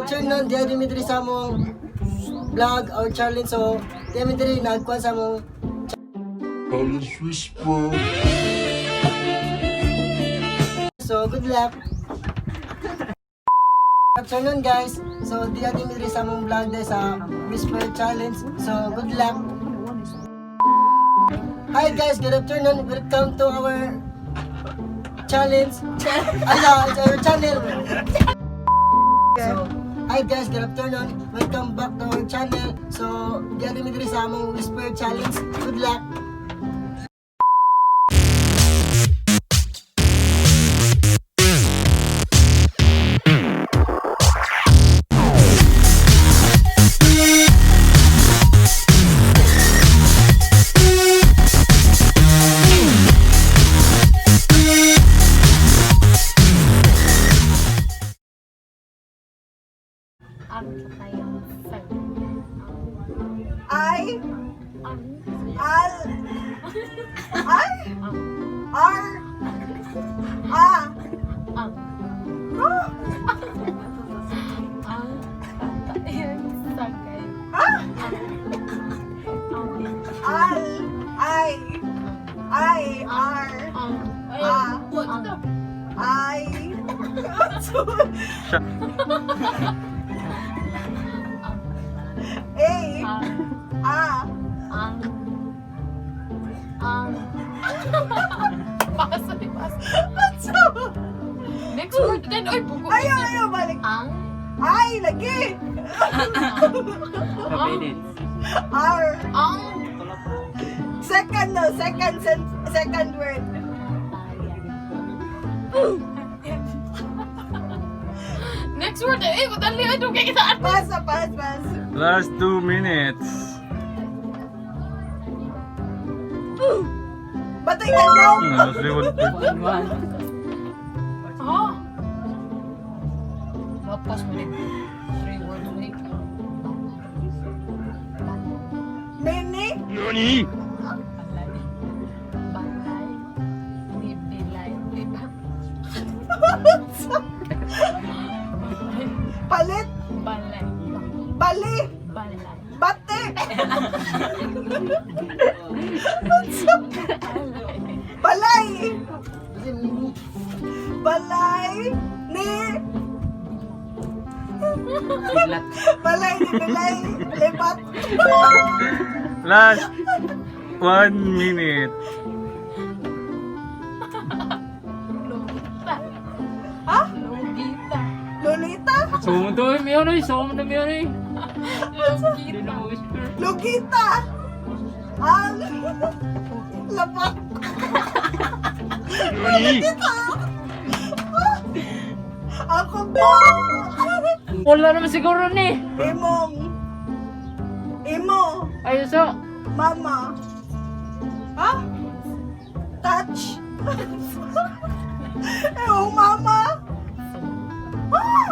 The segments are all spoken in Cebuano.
Afternoon, diya Dimitri sa among vlog or challenge. So, Dimitri, nagkuhan sa among Challenge Whisper. So, good luck. Afternoon, guys. So, diya Dimitri sa among vlog dahil sa Whisper Challenge. So, good luck. Hi guys, good afternoon. Welcome to our challenge. Ala, it's our channel. So, hi guys, good afternoon. Welcome back to our channel. So, diya Dimitri sa among Whisper Challenge. Good luck. Ang kayang sa I ang Al I R A ang ang kayang sakay Ha? ang Al I I R ang A ang I A ang A ang ang pasa di pasa. Next word din, oy, buko. Ayaw, ayaw, balik. Ang Ay, lagi. ang R. ang Second, no, second, second word. Next word eh, dali ay dugay kita. Pass, pass, pass. Last 2 minutes. Batay ka daw. No, three, one, two. Oh. Mapas mo ni three words ni. Mini. Nani? Balay. Balay. Ni bilay. Di ba? Palit. Balay. Bali. Balay. Bate. Balay. Balay. Ni. Balay ni Bilay. Libat. Last 1 minute. Lugita. Ha? Lugita. Lolita. Sumunod mi ano eh, sumunod mi ano eh. Lugita. Lugita. Ang. Labat. Nani? Ako po. Wala naman siguro ni. Imong. Imo. Ayun so. Mama. Ha? Touch. Eh, oh, mama. Ah!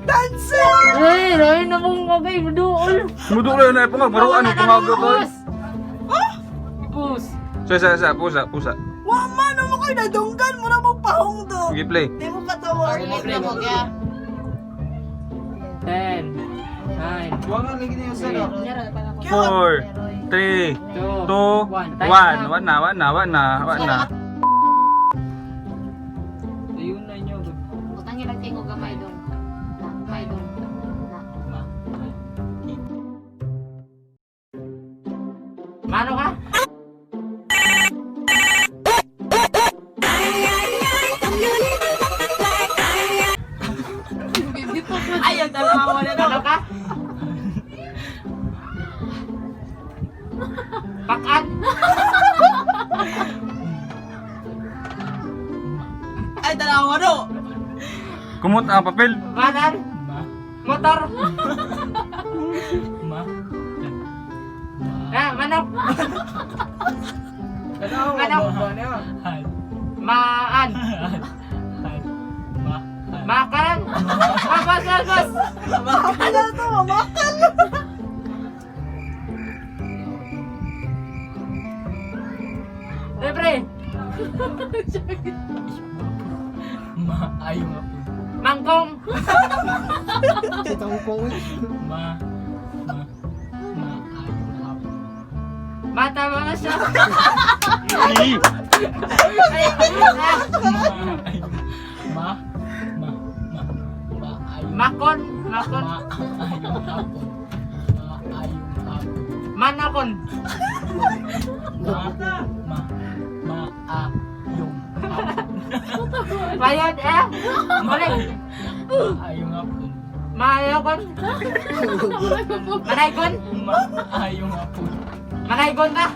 Dancer! Ay, ay na mong magay duol. Mudo na na pangag maruan ang pangago ko. Pus. Sa sa sa pusa pusa. Wa man, ano mo kayo nadunggan mo na mo pahong do. Sige play. Di mo katawag. 10 9 4 3 2 2 1 1 na 1 na 1 na 1 na. Ayun na nyo. Utangin lang kayo gamay dong. Gamay dong. Mano ka? Ayaw, dalawa na Mano ka? Pakan. Ay, dalawa no. Kumot ang papel. Banan. Motor. Ah, manok. Manok. Maan. Makan. Ah, bas, bas, bas. Makakal na to, mamakal. Pre, pre. Maayo nga po. Mangkong. Kita ko po. Ma. Ma. Maayong hapon. Mata mga siya. Maayong. Ma. Ma. Ma. Maayong. Makon. Makon. Maayong hapon. Maayong hapon. Manakon. Ma. Ma. Maayong hapon. Bayad eh. Balik. Maayong hapon. Mayokon. Manaygon. Maayong hapon. Manaygon na.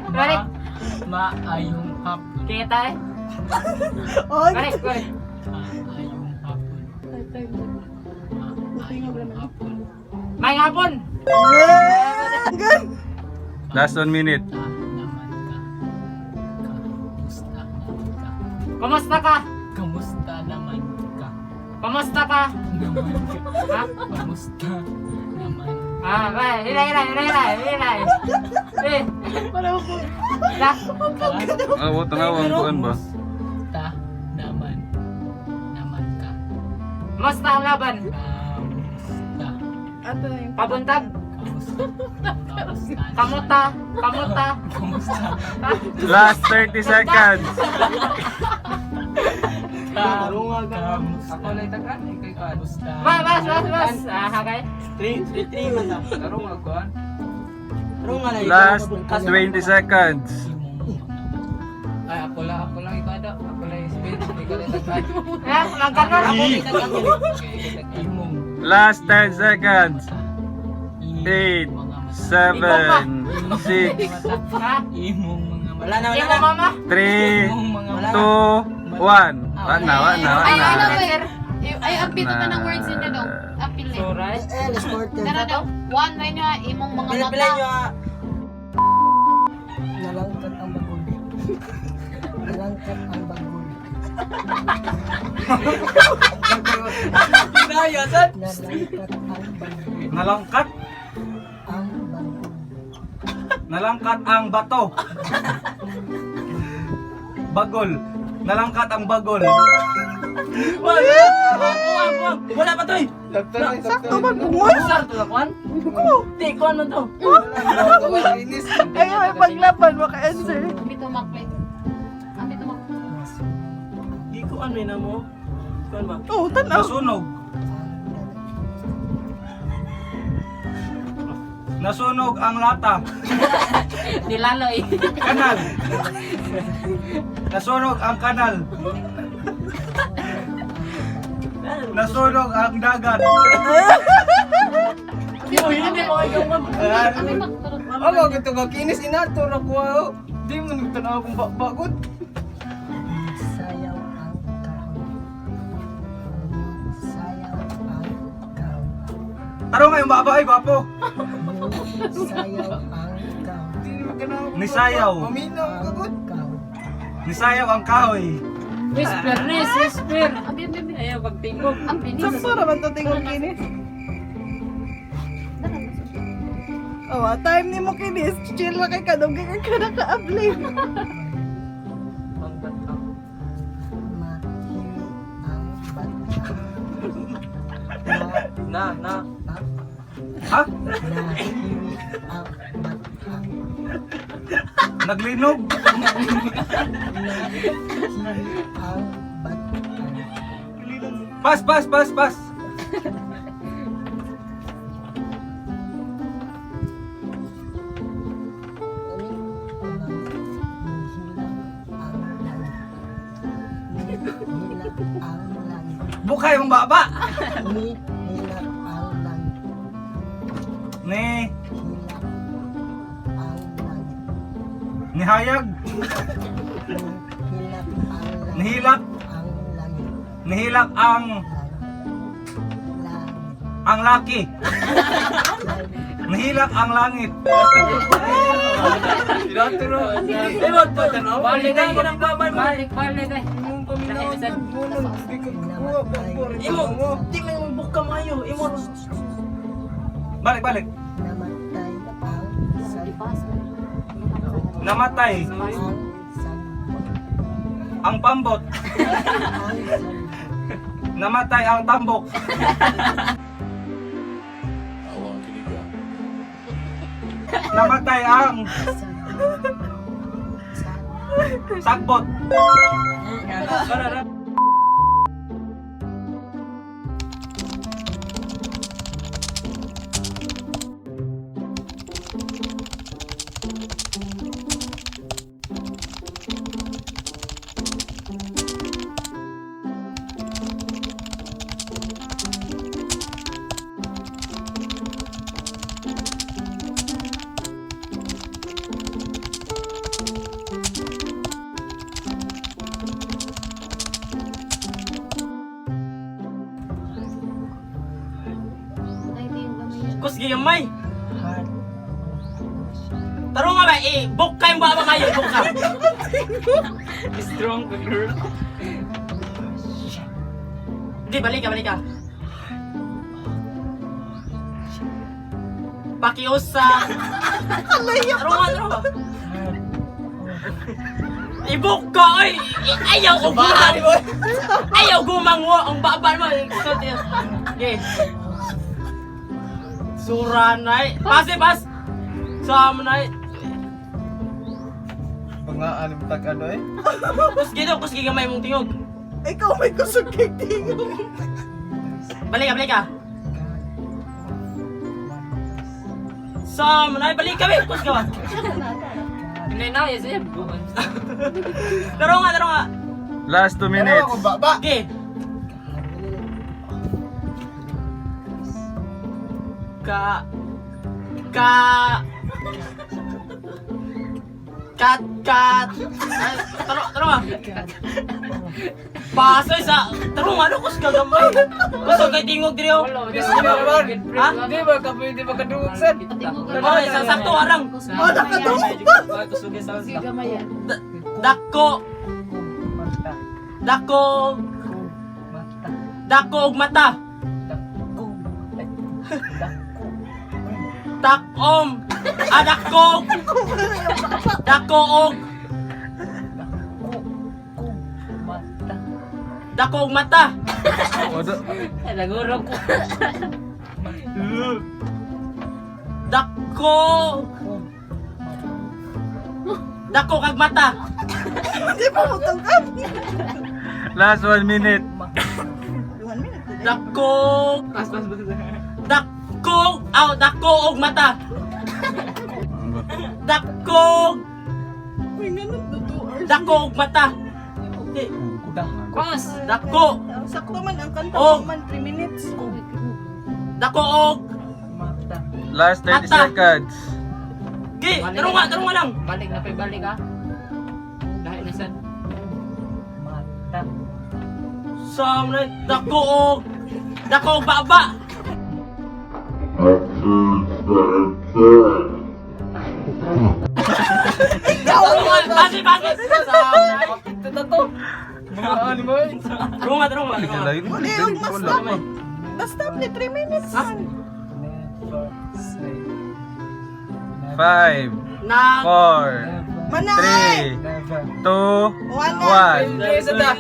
Balik. Maayong hapon. Kita eh. Oh, Balik. Balik. Maayong hapon. Maayong hapon. May hapon. Good. Last 1 minute. Ta naman ka. Kamusta naman ka? Kumusta ka? Kamusta naman ka? Kumusta ka? Naman ka. Ha? Kamusta naman? Ah, bay. Hilay, hilay, hilay, hilay, hilay. Eh. La. Oh, tanawa ang kuan ba? Ta naman. Naman ka. Kumusta ang laban? Kamusta? Ato na yung Pabuntag. Kamusta? Kamusta? naman? Kamuta. Kamuta. Kamusta? Last 30 seconds. Kamusta? Ako lang tagaan, ikay kuan. Kamusta? Bas, bas, bas, bas. Ah, okay. 3, 3, 3 man na. Tarong ako kuan. Tarong nga na. Last 20 seconds. Imong mga Ay, ako lang ikada. Ako lang yung speed. Ikaw lang tagaan. Eh, mangkanon. Ako may tagaan. Okay, ikaw tagaan. Imong Last 10 seconds. Imong 8, mga mata. 7, 6, Ha? Imong mga mata. Wala na, wala Imo na. mama. 3, Imong mga mata. 2, 1. Wala na, wala na, Ay, wala ano na. ba? Ay, ang pito na ng words ninyo daw. Ang pili. Suray. Eh, let's quarter. Tara daw. One na inyo, imong mga Pila mata. pila nyo ah. Nalangkat ang bagul. Nalangkat ang bagul. Kinaya, sad. Nalangkat ang bagul. Nalangkat. Ang bagul. Nalangkat ang bato. Bagol. Nalangkat ang bagol. Wala. Kuwan, kuwan. Wala pa to eh. Sakto man bungon. Sakto na kuwan? Di, kuwan man to. Ay, may paglaban, maka-answer. Ang pito makle. Ang pito makle. Di kuwan may na mo. Kuwan ba? Oo, tanaw. Nasunog. Nasunog ang lata. Nilaloy. Kanal. Nasunog ang kanal. Nasunog ang dagat. Hindi mo kayo kuwan. Ang pito Amo gito ka kinis inato ra ko. Di mo nagtanaw akong bagot. Sayaw ang kahoy. Sayaw ang kahoy. Tarong ngayong baba ay gwapo. Sayaw ang kahoy. Nisayaw. Maminaw ka gud. Kahoy. Nisayaw ang kahoy. Whisper, nis, whisper. Ang pito. Ayaw, pagtingog. Ang bilis. Sakto naman to tingog kinis. Oh, time ni mo kinis. Chill na kay kadong kay ka nakaabli. Mahili ang bata. Na, na. Ha? Nahili ang bata. Naglinog. Nahili ang bata. Pass, pass, pass, pass. Bukay mong baba. Ni hilak ang langit. Ni Hilak ang langit. nihayag. Ni hilak ang langit. Nihilak. Ang langit. Nihilak ang Langit. ang laki. Nihilak ang langit. Inato ra. Di ba pa tanaw? Balik Hindi ko nang babay mo. Balik, balik eh. Imong paminaw gud mo. Di ka kuha bakbor. Imo, di man yung buka mayo. Imo. Balik, balik. Namatay ang san. Namatay Ang san. ang pambot. Ang san. Namatay ang tambok. Namatay ang sagbot. Ay, di yung gamay yan. Kusgi gamay. Tarong nga ba eh, buk kayo ba ba kayo, buk ka. Strong ka, girl. Hindi, balik ka, balik ka. Pakiusap. Tarong nga, tarong nga. Ibuk ka, oy! Ayaw ko gumang! Ayaw gumang mo! Ang baba mo! Okay. Sura na eh. Pas eh, pas! Sama na eh. Mga anim tag ano eh. Kusgi daw, kusgi gamay mong tingog. Ikaw may kusog kay tingog. Balik ka, balik ka. Sama na eh, balik kami! Kusgi ba? Hindi na, yes, yes. Tarong nga, tarong nga. Last 2 minutes. Ako baba. Okay. Ka ka kat kat. Ay, taro taro ah. Pasoy sa taro nga ano kus gagamay. Kusog kay tingog diri oh. Ha? Di ba ka pwede makadungog sad? Oh, sa sakto arang. Oh, nakadungog pa. Kusugi sa Kusgi gamay yan. Dako. Dako. Dako og mata. Takom. Ah, dako. Dako og. Dako og mata. Nagurog ko. Dako. Dako kag mata. Hindi pa mo tungkad. Last 1 minute. 1 minute. Dako. Dako. Aw, dako og mata. Dako. Uy, ganun na 2 hours. Dako og mata. Di, Pas! Dako. Sakto man ang kanta Oh. man 3 minutes. Dako og. Last 30 Mata. seconds. Gi, tarong nga, tarong nga lang. Balik na pa, balik ah. Dahil na sad. Sa na dako og dako og baba. Tarong nga, basi basi. Sa Mga anim eh. tarong nga, tarong nga. tarong nga. Uli, og mas stop. Mas stop ni 3 minutes man. 5, Na 4, Manay! 3, 2, One na. 1. Hindi sa ta.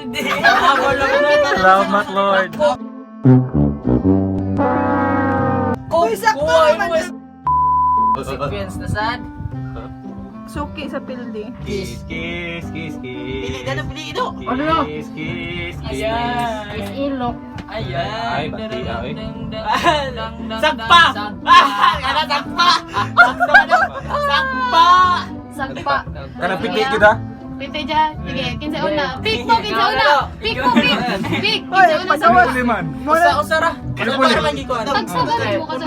Salamat, Lord. Uy, sakto naman. Sequence na sad. Suki sa pildi. Kiss, kiss, kiss, kiss. Pili na, pili ito. Ano na? Kiss, kiss, kiss. Ayan. Is ilok. Ayan. Ay, bati, ay. Sagpa. Ah, kana sagpa. Sagpa. Sagpa. Kana piti kita? Pite dyan. Sige, kinsa una. Pick mo, kinsa una. Pick mo, pick. Pick, kinsa una sa Pagawas. Puli man. Usa usa ra. Puli, puli. Para lagi ko. ano. Tagsa ba mo kasi?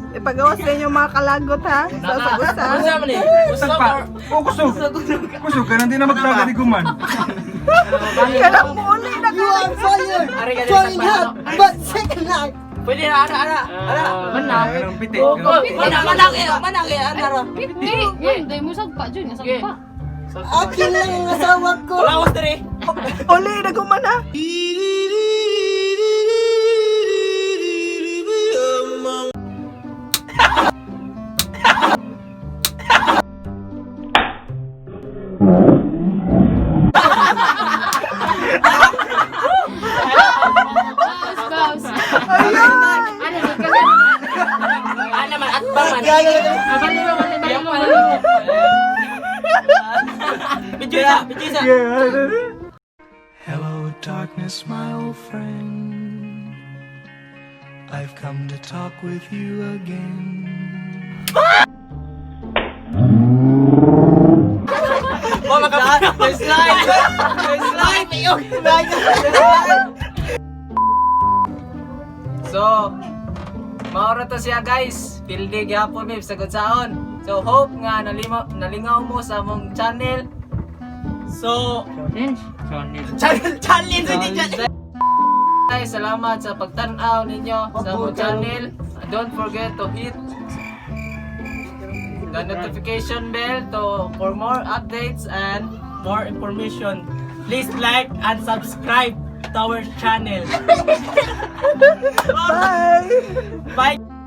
Ipagawas sa inyo mga kalagot ha. Sa sa Usa man eh. Usa Sagpa. or Oh, kusog. Kusog ka nang di na magtaga di guman. Kailan mo uli na You are fire! Ari ka din, Throwing sagpa. hot, but second life! Pwede na ara ara. Ara. Mana? Kanang piti. Mana mana eh, mana eh ana ra. Pite. Hindi mo sagpa dyan. Nga sagpa. Akin lang ang asawa ko! Lawas diri. Uli na gumana. Nagana na kami. Ah, bali mo, bali, bali mo, bali mo. Video isa, video isa. Hello, darkness, my old friend. I've come to talk with you again. May slide! May slide! So, maura to siya, guys. Pildi gyapon mi sagod saon. So hope nga nalima, nalingaw mo sa among channel. So, Challenge. Challenge. challenge, challenge, hindi challenge. Guys, salamat sa pagtan-aw ninyo sa among channel. Don't forget to hit the notification bell to for more updates and More information. Please like and subscribe to our channel. Bye! Bye.